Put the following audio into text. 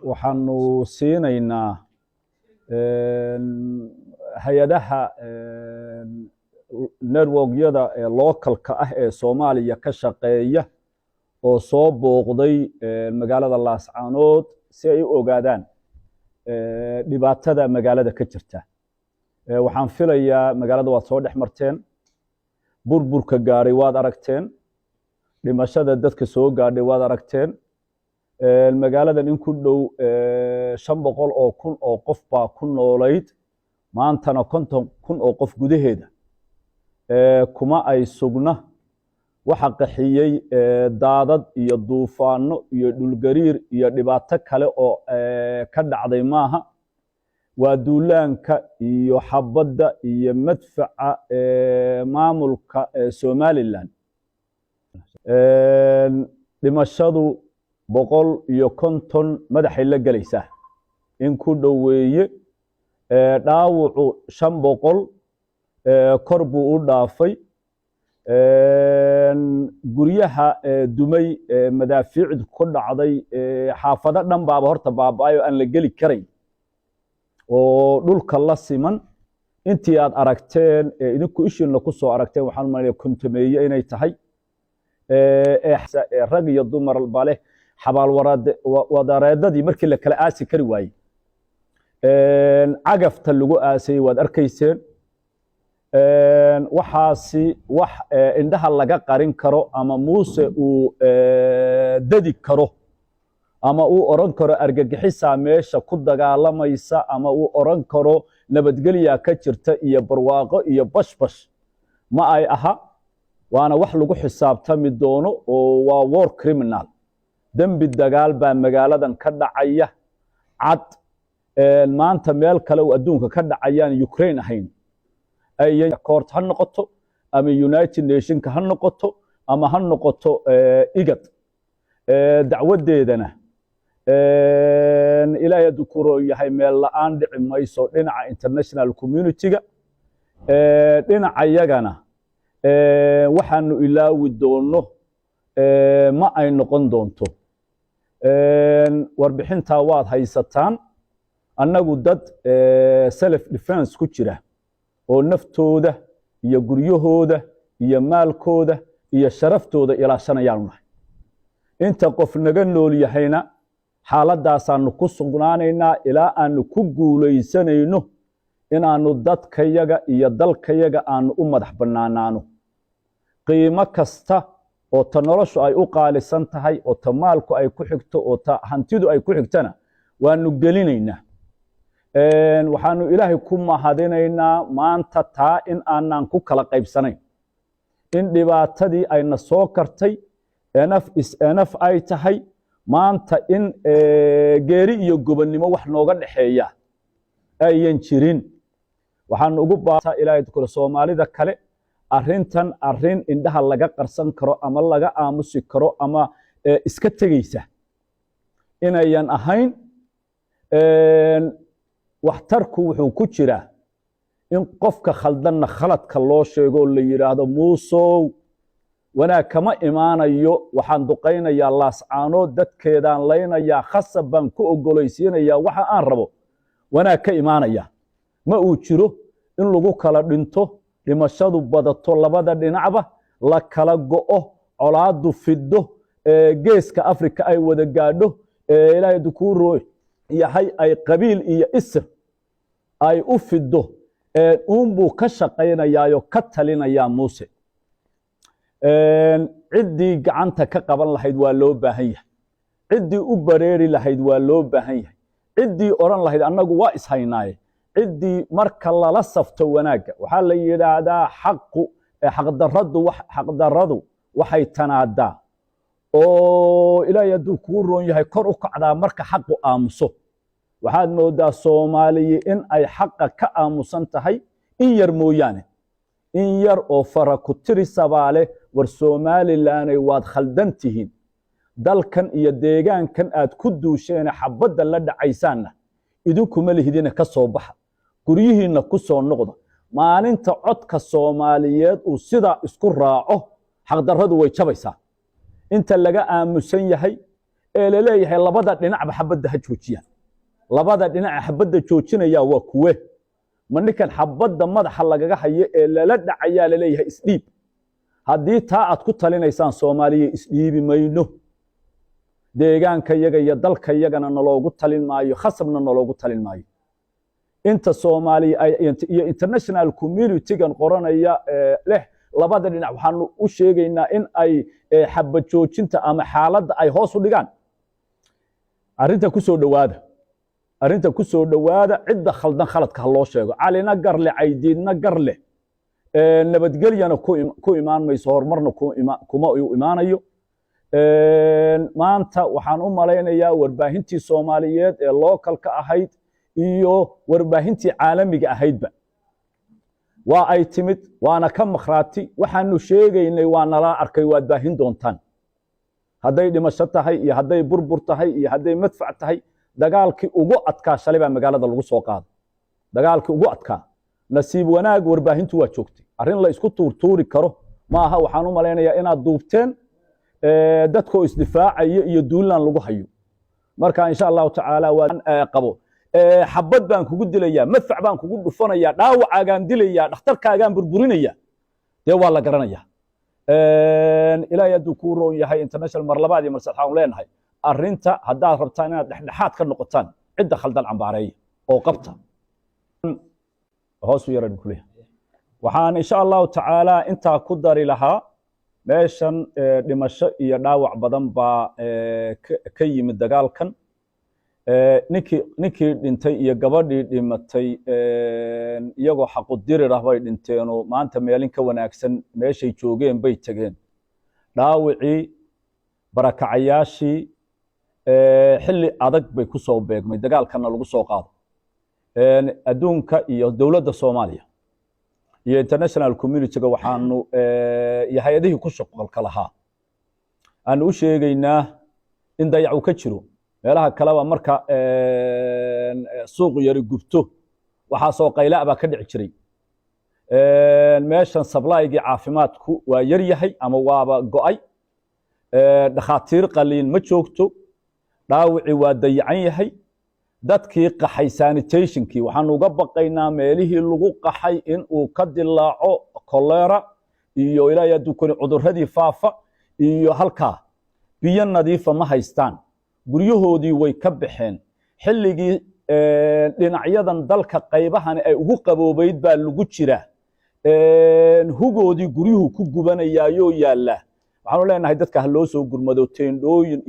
Waxaanu siinaynaa hay-adaha networkyada ee localka ah ee Soomaaliya ka shaqeeya oo soo booqday magaalada Laascaanood si ay u ogaadaan dhibaatada magaalada ka jirta. Waxaan filayaa magaalada waad soo dhex marteen, burburka gaadhay waad aragteen, dhimashada dadka soo gaadhay waad aragteen. Magaaladan in ku dhow 500,000 oo qof baa ku noolayd, maantana 50,000 oo qof gudaheeda kuma ay sugna. Waxa qaxiyey daadad iyo duufaano iyo dhulgariir iyo dhibaato kale oo ka dhacday maaha, waa duulaanka iyo xabadda iyo madfaca maamulka Somaliland. Dhimashadu 150 madaxay la gelaysaa in ku dhoweeye, dhaawacu 500 kor buu u dhaafay. Guryaha dumay, madaafiicdu ku dhacday, xaafado dhan baaba horta baaba'ay oo aan la geli karayn oo dhulka la siman. Intii aad aragteen, idinku ishiina ku soo aragteen, waxaan u malanaya 50-meeye inay tahay, ee rag iyo dumarba leh. Xabaal wadareedadii markii la kala aasi kari waayey, cagafta lagu aasayey waad arkayseen. Waxaasi wax indhaha laga qarin karo ama Muuse uu dadi karo ama uu odhan karo argagixisaa meesha ku dagaalamaysa ama uu odhan karo nabadgelyaa ka jirta iyo barwaaqo iyo bashbash ma ay aha. Waana wax lagu xisaabtami doono oo waa war criminal, dembi dagaal baa magaaladan ka dhacaya cad. Maanta meel kale uu adduunka ka dhacayaan Ukraine ahayn court ha noqoto ama United Nationka ha noqoto ama ha noqoto IGAD, dacwaddeedana Ilaahay hadduu ku roon yahay meel la'aan dhici mayso dhinaca international community-ga. Dhinaca yagana waxaanu ilaawi doonno ma ay noqon doonto. Warbixintaa waad haysataan. Annagu dad self defense ku jira oo naftooda iyo guryahooda iyo maalkooda iyo sharaftooda ilaashanayaanu nahay. Inta qof naga nool yahayna xaaladaasaanu ku sugnaanaynaa ilaa aanu ku guulaysanayno inaannu dadkayaga iyo dalkayaga aanu u madax bannaanaano. Qiimo kasta oo ta noloshu ay u qaalisan tahay oo ta maalku ay ku xigto oo ta hantidu ay ku xigtana waanu gelinaynaa. Waxaanu Ilaahay ku mahadinaynaa maanta taa in aanan ku kala qaybsanayn, in dhibaatadii ayna soo kartay enough is enough ay tahay maanta, in geeri iyo gobonnimo wax nooga dhexeeya ayan jirin. Waxaanu ugu baata Ilaahay kale Soomaalida kale, arrintan arrin indhaha laga qarsan karo ama laga aamusi karo ama iska tegeysa inayan ahayn. Waxtarku wuxuu ku jiraa in qofka khaldanna khaladka loo sheego, la yidhaahdo: "Muusow, wanaag kama imaanayo. Waxaan duqaynayaa Laascaanood, dadkeedaan laynayaa, khasab baan ku ogolaysiinayaa waxa aan rabo. Wanaag ka imaanaya ma uu jiro." In lagu kala dhinto, dhimashadu badato, labada dhinacba la kala go'o, colaaddu fiddo, Geeska Afrika ay wada gaadho, Ilaahay kuu roo yahay ay qabiil iyo isir ay u fiddo uunbuu ka shaqaynayaayo ka talinayaa Muuse. Ciddii gacanta ka qaban lahayd waa loo baahan yahay, ciddii u bareeri lahayd waa loo baahan yahay, ciddii odhan lahayd annagu waa ishaynaaye, ciddii marka lala safto wanaagga. Waxaa la yidhaahdaa xaqu xaqdarradu, xaqdarradu waxay tanaadaa oo Ilaahay hadduu kuu roon yahay kor u kacdaa marka xaqu aamuso. Waxaad moodaa Soomaaliyi in ay xaqa ka aamusan tahay in yar mooyaane, in yar oo fara ku tirisabaa leh. War Somalilanay, waad khaldan tihiin. Dalkan iyo deegaankan aad ku duusheene xabadda la dhacaysaanna idinkuma lihidina, ka soo baxa, guryihiinna ku soo noqda. Maalinta codka Soomaaliyeed uu sidaa isku raaco, xaqdarradu way jabaysaa. Inta laga aamusan yahay Ee laleeyahay labada dhinacba xabadda ha joojiyaan. Labada dhinaca xabadda joojinaya waa kuwe? Ma ninkan xabadda madaxa lagaga hayo ee lala dhacayaa laleeyahay isdhiib? Haddii taa aad ku talinaysaan, Soomaaliya, isdhiibi mayno. Deegaanka yaga iyo dalka yagana naloogu talin maayo, khasabna naloogu talin maayo. Inta Soomaaliya iyo international community-gan qoranaya leh labada dhinac, waxaanu u sheegaynaa in ay xabad joojinta ama xaaladda ay hoos u dhigaan. Arrinta ku soo dhowaada, arrinta ku soo dhowaada. Cidda khaldan khaladka ha loo sheego. Calina garle, Caydiidna garle. Nabadgelyana ku imaan mayso, horumarna kuma u imaanayo. Maanta waxaan u malaynayaa warbaahintii Soomaaliyeed ee localka ahayd iyo warbaahintii caalamiga ahaydba waa ay timid, waana ka makhraati. Waxaanu sheegaynay waa nala arkay. Waad baahin doontaan hadday dhimasho tahay iyo hadday burbur tahay iyo hadday madfac tahay. Dagaalkii ugu adkaa shalay baa magaalada lagu soo qaaday, dagaalkii ugu adkaa. Nasiib wanaag warbaahintu waa joogtay. Arrin la isku tuurtuuri karo ma aha. Waxaan u malaynayaa inaad duubteen dadkoo isdifaacaya iyo duulaan lagu hayo. Marka insha Allahu tacaala waa qabo. Xabad baan kugu dilayaa, madfac baan kugu dhufanayaa, dhaawacaagaan dilayaa, dhakhtarkaagaan burburinaya, dee waa la garanayaa. Ilaahay hadduu kuu roon yahay, international mar labaad iyo mar saddexaad leenahay, arrinta haddaad rabtaan inaad dhexdhexaad ka noqotaan, cidda khaldan cambaareeya oo qabta. Hoos u yaran kuleeyahay. Waxaan insha Allahu tacaala intaa ku dari lahaa, meeshan dhimasho iyo dhaawac badan baa ka yimid dagaalkan. Ninkii dhintay iyo gabadhii dhimatay iyagoo xaqudirir ah bay dhinteenoo maanta meelin ka wanaagsan meeshay joogeen bay tegeen. Dhaawicii, barakacayaashii, xilli adag bay ku soo beegmay dagaalkana lagu soo qaado. Adduunka iyo dowladda Soomaaliya iyo international community-ga waxaanu iyo hay-adihii ku shuqulka lahaa aanu u sheegaynaa in dayac uu ka jiro. Meelaha kaleba marka suuq yari gubto, waxaasoo qayla baa ka dhici jiray. Meeshan supply-gii caafimaadku waa yar yahay ama waaba go'ay. Dhakhaatiir qaliin ma joogto. Dhaawicii waa dayacan yahay. Dadkii qaxay sanitationkii, waxaanu uga baqaynaa meelihii lagu qaxay in uu ka dilaaco kolera iyo ilaahay hadduu koni cudurradii faafa. Iyo halkaa biyo nadiifa ma haystaan, guryahoodii way ka baxeen. Xilligii dhinacyadan dalka qaybahani ay ugu qaboobayd baa lagu jiraa. Hugoodii guryuhu ku gubanayaayoo yaallaa. Waxaanu leenahay dadka ha loo soo gurmado, teendhooyin.